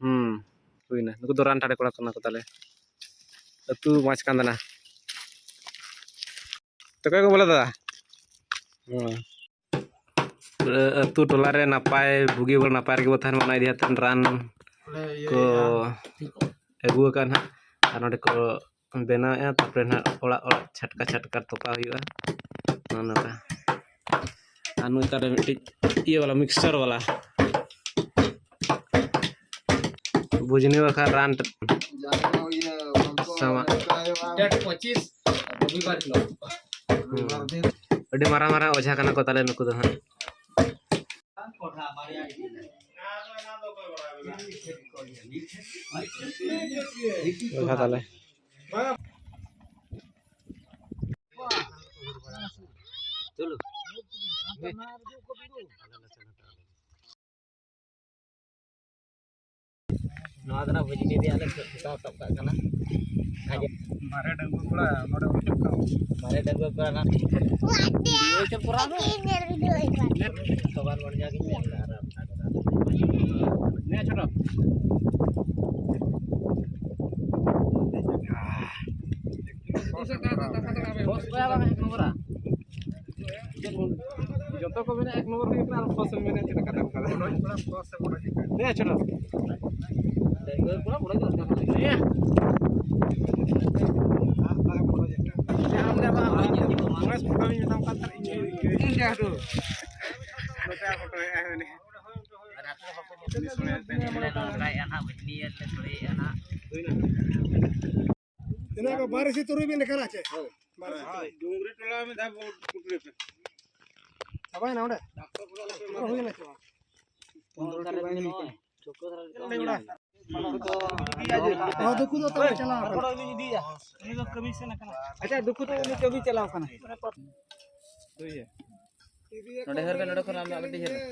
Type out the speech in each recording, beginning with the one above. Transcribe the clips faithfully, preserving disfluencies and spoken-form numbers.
ᱦᱩᱸ, ᱦᱩᱭᱱᱟ᱾ ᱱᱩᱠᱩ ᱫᱚ ᱨᱟᱱ ᱴᱟᱰᱮ ᱠᱚᱲᱟ ᱠᱟᱱᱟ ᱠᱚ ᱛᱟᱞᱮ᱾ ᱟᱹᱛᱩ ᱢᱟᱪᱷ ᱠᱟᱱᱫᱟᱱᱟ᱾ ᱛᱚᱠᱚᱭ ᱠᱚ ᱵᱚᱞᱮ ᱫᱟᱫᱟ? ᱦᱩᱸ᱾ ᱟᱹᱛᱩ ᱴᱚᱞᱟ ᱨᱮ ᱱᱟᱯᱟᱭ, ᱵᱩᱜᱤ ᱵᱚᱞ ᱱᱟᱯᱟᱭ ᱨᱮᱜᱮ ᱵᱚ ᱛᱟᱦᱮᱱ ᱢᱟ, ᱚᱱᱟ ᱤᱫᱤ ᱠᱟᱛᱮ ᱨᱟᱱ ᱠᱚ ᱟᱹᱜᱩ ᱟᱠᱟᱫ ᱱᱟᱦᱟᱜ᱾ ᱟᱨ ᱱᱚᱰᱮ ᱠᱚ ᱵᱮᱱᱟᱣᱮᱫᱼᱟ, ᱛᱟᱨᱯᱚᱨᱮ ᱱᱟᱦᱟᱜ ᱚᱲᱟᱜ ᱚᱲᱟᱜ ᱪᱷᱟᱴᱠᱟ ᱪᱷᱟᱴᱠᱟ ᱛᱚᱯᱟ ᱦᱩᱭᱩᱜᱼᱟ᱾ ᱱᱚᱜᱼᱚ ᱱᱚᱝᱠᱟ᱾ ᱟᱨ ᱱᱩᱭ ᱛᱟᱞᱮ ᱢᱤᱫᱴᱤᱡ ᱤᱭᱟᱹ ᱵᱟᱞᱟ, ᱢᱤᱠᱥᱪᱟᱨ ᱵᱟᱞᱟ᱾ ᱵᱩᱡᱽᱱᱤ ᱵᱟᱠᱷᱟᱱ ᱨᱟᱱ ᱥᱟᱢᱟ-, ᱰᱮᱴ ᱯᱚᱸᱪᱤᱥ ᱨᱚᱵᱤᱵᱟᱨ ᱦᱤᱞᱳᱜ᱾ ᱦᱩᱸ᱾ ᱟᱹᱰᱤ ᱢᱟᱨᱟᱝ ᱢᱟᱨᱟᱝ ᱚᱡᱷᱟ ᱠᱟᱱᱟ ᱠᱚ ᱛᱟᱞᱮ ᱱᱩᱠᱩ ᱫᱚ ᱦᱟᱸᱜ᱾ ᱚᱡᱷᱟ ᱛᱟᱞᱮ᱾ ᱱᱚᱣᱟ ᱫᱚ ᱱᱟᱜ ᱵᱷᱟᱹᱡᱤ ᱨᱮᱭᱟᱜ ᱞᱮ ᱥᱟᱵ ᱠᱟᱜ ᱠᱟᱱᱟ᱾ ᱢᱟᱨᱮ ᱰᱟᱺᱜᱩᱣᱟᱹ ᱠᱚᱲᱟ ᱱᱚᱰᱮ ᱦᱩᱭᱩᱜ ᱠᱟᱱᱟ᱾ ᱢᱟᱨᱮ ᱰᱟᱺᱜᱩᱣᱟᱹ ᱠᱚᱲᱟ ᱱᱟᱜ ᱵᱷᱤᱰᱤᱭᱳ ᱪᱮ ᱯᱩᱨᱟ ᱫᱚ? ᱥᱚᱵᱟᱱ ᱵᱚᱱ ᱡᱟᱜᱮ ᱧᱮᱞ ᱫᱟ ᱟᱨ ᱱᱮ ᱪᱷᱳᱴᱳ᱾ ᱵᱚᱥ ᱠᱚᱭᱟ ᱵᱟᱝ ᱮᱠ ᱱᱚᱢᱵᱚᱨᱟ? ᱡᱚᱛᱚ ᱠᱚ ᱢᱮᱱᱟ ᱮᱠ ᱱᱚᱢᱵᱚᱨ ᱦᱩᱭᱩᱜ ᱠᱟᱱᱟ, ᱟᱨ ᱯᱷᱚᱥ ᱮᱢ ᱢᱮᱱᱟ ᱪᱮᱫ ᱞᱮᱠᱟ ᱫᱟᱢ ᱠᱟᱱᱟ? ᱦᱮᱸ, ᱪᱷᱳᱴᱳ᱾ ᱰᱟᱺᱜᱩᱣᱟᱹ ᱠᱚᱲᱟ ᱵᱚᱲᱚ ᱫᱚᱨᱠᱟᱨ ᱠᱟᱱᱟ᱾ ᱦᱮᱸ᱾ ᱟᱢ ᱫᱚ ᱵᱟᱝ, ᱢᱚᱦᱮᱥ ᱯᱷᱳᱴᱳ ᱤᱧ ᱢᱮᱛᱟᱢ ᱠᱟᱱ ᱛᱟᱦᱮᱸ, ᱤᱧ ᱜᱮ ᱤᱧ ᱜᱮ ᱦᱟᱹᱴᱩ᱾ ᱱᱚᱛᱮ ᱟᱨ ᱯᱷᱳᱴᱳ ᱦᱮᱡ ᱟᱭ ᱩᱱᱤ᱾ ᱛᱤᱱᱟᱹᱜ ᱠᱚ ᱵᱟᱨ ᱤᱥᱤ ᱛᱩᱨᱩᱭ ᱵᱤᱱ ᱞᱮᱠᱷᱟᱱᱟ ᱪᱮ? ᱦᱳᱭ᱾ ᱵᱟᱨ ᱤᱥᱤ ᱛᱩᱨᱩᱭ᱾ ᱰᱩᱝᱨᱤ ᱴᱚᱞᱟ ᱢᱤᱫ ᱫᱷᱟᱣ ᱵᱚᱞ ᱠᱩᱴᱨᱤ ᱯᱮ᱾ ᱪᱟᱵᱟᱭᱮᱱᱟ ᱚᱸᱰᱮ? ᱯᱩᱨᱟᱹ ᱦᱩᱭᱱᱟ ᱪᱮ ᱵᱟᱝ? ᱯᱚᱱᱨᱚ ᱴᱤ ᱵᱟᱭ ᱦᱩᱭ ᱠᱟᱱᱟ᱾ ᱦᱚᱸ, ᱫᱩᱠᱩ ᱫᱚ ᱛᱟᱵᱚ ᱪᱟᱞᱟᱣ ᱠᱟᱱᱟ᱾ ᱟᱪᱪᱷᱟ, ᱫᱩᱠᱩ ᱫᱚ ᱩᱱᱤ ᱠᱟᱹᱢᱤ ᱪᱟᱞᱟᱣ ᱠᱟᱱᱟ᱾ ᱱᱚᱰᱮ ᱦᱮᱨ ᱵᱮᱱ, ᱱᱚᱰᱮ ᱠᱷᱚᱱ ᱟᱢᱟᱜ ᱠᱟᱹᱴᱤᱡ ᱦᱮᱨ ᱵᱮᱱ᱾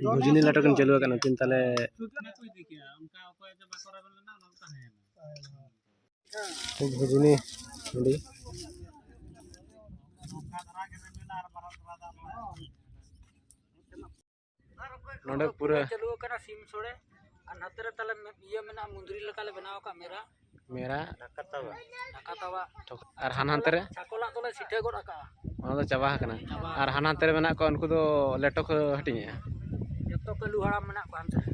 ᱵᱷᱩᱡᱽᱱᱤ ᱞᱟᱴᱚᱠ ᱠᱤᱱ ᱪᱟᱹᱞᱩ ᱟᱠᱟᱱᱟ ᱩᱱᱠᱤᱱ ᱛᱟᱦᱞᱮ᱾ ᱵᱷᱩᱡᱽᱱᱤ ᱦᱟᱺᱰᱤ᱾ ᱱᱚᱰᱮ ᱯᱩᱨᱟᱹ ᱪᱟᱹᱞᱩ ᱟᱠᱟᱱᱟ ᱥᱤᱢ ᱥᱳᱲᱮ᱾ ᱟᱨ ᱱᱚᱛᱮ ᱨᱮ ᱛᱟᱞᱮ ᱢᱮ-, ᱤᱭᱟᱹ ᱢᱮᱱᱟᱜᱼᱟ, ᱢᱩᱸᱫᱽᱨᱤ ᱞᱮᱠᱟ ᱞᱮ ᱵᱮᱱᱟᱣ ᱟᱠᱟᱫ ᱢᱮᱨᱟ᱾ ᱢᱮᱨᱟ᱾ ᱰᱷᱟᱠᱟ ᱛᱟᱣᱟ᱾ ᱟᱨ ᱦᱟᱱᱟ ᱦᱟᱱᱛᱮ ᱨᱮ? ᱪᱷᱟᱠᱚᱞᱟᱜ ᱫᱚᱞᱮ ᱥᱤᱴᱷᱟᱹ ᱜᱚᱫ ᱟᱠᱟᱜᱼᱟ᱾ ᱚᱱᱟ ᱫᱚ ᱪᱟᱵᱟ ᱟᱠᱟᱱᱟ᱾ ᱪᱟᱵᱟ ᱟᱨ ᱟᱠᱟᱱᱟ᱾ ᱦᱟᱱᱟ ᱦᱟᱱᱛᱮ ᱨᱮ ᱢᱮᱱᱟᱜ ᱠᱚᱣᱟ, ᱩᱱᱠᱩ ᱫᱚ ᱞᱮᱴᱚ ᱠᱚ ᱦᱟᱹᱴᱤᱧᱮᱜᱼᱟ᱾ ᱡᱚᱛᱚ ᱠᱟᱹᱞᱩ ᱦᱟᱲᱟᱢ ᱢᱮᱱᱟᱜ ᱠᱚᱣᱟ ᱦᱟᱱᱛᱮ ᱨᱮ᱾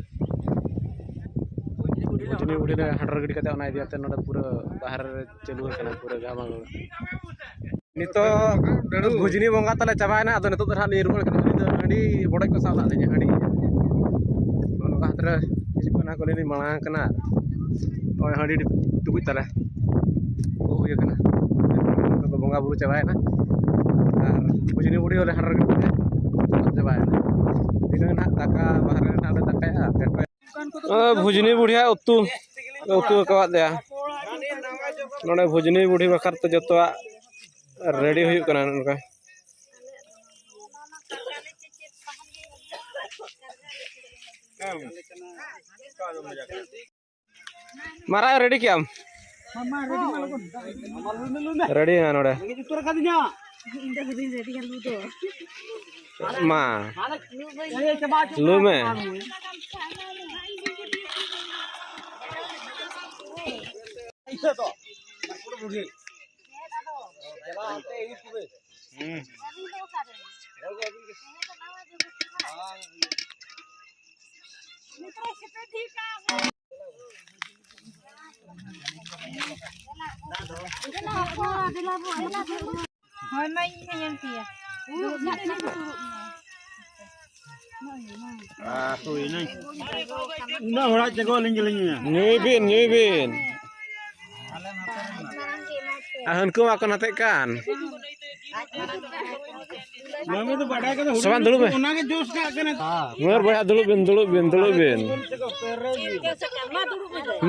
ᱵᱷᱩᱡᱽᱱᱤ ᱵᱩᱰᱷᱤ ᱞᱮ ᱵᱷᱩᱡᱽᱱᱤ ᱦᱚᱰᱚᱨ ᱵᱩᱰᱷᱤ ᱞᱮ ᱠᱮᱫᱟ᱾ ᱦᱚᱰᱚᱨ ᱜᱤᱰᱤ ᱠᱟᱛᱮ ᱚᱱᱟ ᱤᱫᱤ ᱠᱟᱛᱮ ᱱᱚᱰᱮ ᱯᱩᱨᱟᱹ ᱵᱟᱦᱨᱮ ᱨᱮ ᱪᱟᱹᱞᱩ ᱟᱠᱟᱱᱟ ᱯᱩᱨᱟᱹ ᱜᱟᱢᱟᱢ᱾ ᱱᱤᱛᱚᱜ ᱵᱷᱩᱡᱽᱱᱤ ᱵᱚᱸᱜᱟ ᱛᱟᱞᱮ ᱪᱟᱵᱟᱭᱮᱱᱟ, ᱟᱫᱚ ᱱᱤᱛᱚᱜ ᱫᱚ ᱱᱟᱦᱟᱜ ᱞᱤᱧ ᱨᱩᱣᱟᱹᱲ ᱠᱟᱱᱟ᱾ ᱩᱱᱤ ᱫᱚ ᱦᱟᱺᱰᱤ ᱵᱚᱰᱚᱡ ᱠᱚ ᱥᱟᱵ ᱞᱟᱜ ᱞᱤᱧᱟ, ᱦᱟᱺᱰᱤ᱾ ᱱᱚᱜᱼᱚ ᱱᱚᱝᱠᱟ ᱦᱟᱱᱛᱮ ᱨᱮ ᱦᱤᱡᱩᱜ ᱠᱟᱱᱟ ᱠᱚ, ᱟᱹᱞᱤᱧ ᱞᱤᱧ ᱢᱟᱲᱟᱝ ᱠᱟᱱᱟ᱾ ᱱᱚᱜᱼᱚᱭ ᱦᱟᱺᱰᱤ ᱴᱩᱠᱩᱡ ᱛᱟᱞᱮ ᱠᱚ ᱦᱩᱭ ᱟᱠᱟᱱᱟ᱾ ᱱᱤᱛᱚᱜ ᱫᱚ ᱵᱚᱸᱜᱟ ᱵᱩᱨᱩ ᱪᱟᱵᱟᱭᱮᱱᱟ ᱟᱨ ᱵᱷᱩᱡᱽᱱᱤ ᱵᱩᱰᱷᱤ ᱦᱚᱸᱞᱮ ᱦᱟᱸᱰᱮ ᱨᱮᱜᱮ ᱪᱟᱵᱟᱭᱮᱱᱟ᱾ ᱫᱷᱤᱱᱟᱹᱝ ᱱᱟᱦᱟᱜ ᱫᱟᱠᱟ ᱵᱟᱦᱨᱮ ᱨᱮ ᱱᱟᱦᱟᱜ ᱞᱮ ᱫᱟᱠᱟᱭᱟ᱾ ᱚ, ᱵᱷᱩᱡᱽᱱᱤ ᱵᱩᱰᱷᱤᱭᱟᱜ ᱩᱛᱩ, ᱩᱛᱩ ᱟᱠᱟᱣᱟᱫ ᱞᱮᱭᱟ᱾ ᱱᱚᱰᱮ ᱵᱷᱩᱡᱽᱱᱤ ᱵᱩᱰᱷᱤ ᱵᱟᱠᱷᱨᱟ ᱛᱮ ᱡᱚᱛᱚᱣᱟᱜ ᱨᱮᱰᱤ ᱦᱩᱭᱩᱜ ᱠᱟᱱᱟ ᱱᱚᱝᱠᱟ᱾ ᱢᱟᱨᱟᱜ, ᱨᱮᱰᱤ ᱠᱮᱜ ᱟᱢ? ᱨᱮᱰᱤ ᱢᱮᱱᱟᱜᱼᱟ ᱱᱚᱰᱮ᱾ ᱤᱧ ᱫᱚ ᱵᱟᱹᱧ ᱨᱮᱰᱤᱭᱟ ᱞᱩ ᱫᱚ᱾ ᱢᱟ᱾ ᱞᱩ ᱢᱮ᱾ ᱦᱳᱭ, ᱢᱟ ᱤᱧ ᱢᱟ ᱧᱮᱞ ᱯᱮᱭᱟ᱾ ᱩᱱᱟᱹᱜ ᱦᱚᱲᱟᱜ ᱪᱮᱫ ᱠᱚ ᱟᱹᱞᱤᱧ ᱜᱮᱞᱤᱧ ᱧᱩᱭᱟ᱾ ᱧᱩᱭ ᱵᱤᱱ, ᱧᱩᱭ ᱵᱤᱱ᱾ ᱟᱨ ᱦᱟᱹᱱᱠᱩ ᱢᱟ ᱠᱚ ᱱᱟᱛᱮᱜ ᱠᱟᱱ᱾ ᱢᱟᱢᱤ ᱫᱚ ᱵᱟᱰᱟᱭ ᱠᱟᱫᱟ, ᱦᱩᱰᱤᱧ ᱥᱚᱵᱟᱱ, ᱫᱩᱲᱩᱵ ᱢᱮ᱾ ᱚᱱᱟᱜᱮ ᱡᱳᱥ ᱠᱟᱜ ᱠᱟᱱᱟ᱾ ᱢᱚᱭᱩᱨ ᱵᱚᱭᱦᱟ, ᱫᱩᱲᱩᱵ ᱵᱤᱱ, ᱫᱩᱲᱩᱵ ᱵᱤᱱ, ᱫᱩᱲᱩᱵ ᱵᱤᱱ᱾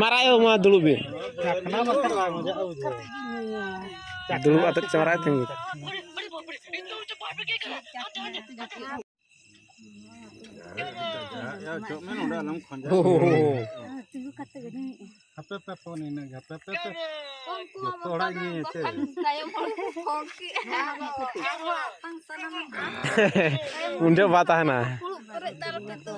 ᱢᱟᱨᱟᱭᱳ, ᱢᱟ ᱫᱩᱲᱩᱵ ᱵᱤᱱ᱾ ᱫᱩᱲᱩᱵ ᱟᱛᱮᱫ ᱪᱟᱢᱲᱟᱭ ᱛᱤᱸᱜᱩ᱾ ᱚ᱾ ᱦᱟᱯᱮ ᱯᱮ ᱯᱷᱳᱱ ᱤᱱᱟᱹ ᱜᱮ, ᱦᱟᱯᱮ ᱯᱮ ᱯᱮ᱾ ᱡᱚᱛᱚ ᱦᱚᱲᱟᱜ ᱜᱮ ᱤᱧ ᱪᱮᱫ? ᱛᱟᱭᱚᱢ ᱦᱚᱲ ᱠᱚ ᱠᱚ ᱠᱮᱜᱼᱟ᱾ ᱟᱵᱚᱣᱟᱜ ᱟᱛᱟᱝ ᱥᱟᱱᱟᱢ ᱩᱱ ᱡᱚᱦᱚᱜ ᱵᱟ ᱛᱟᱦᱮᱱᱟ᱾ ᱯᱷᱩᱲᱩᱜ ᱯᱮᱨᱮᱡ ᱫᱟᱞ ᱯᱮ ᱛᱚ᱾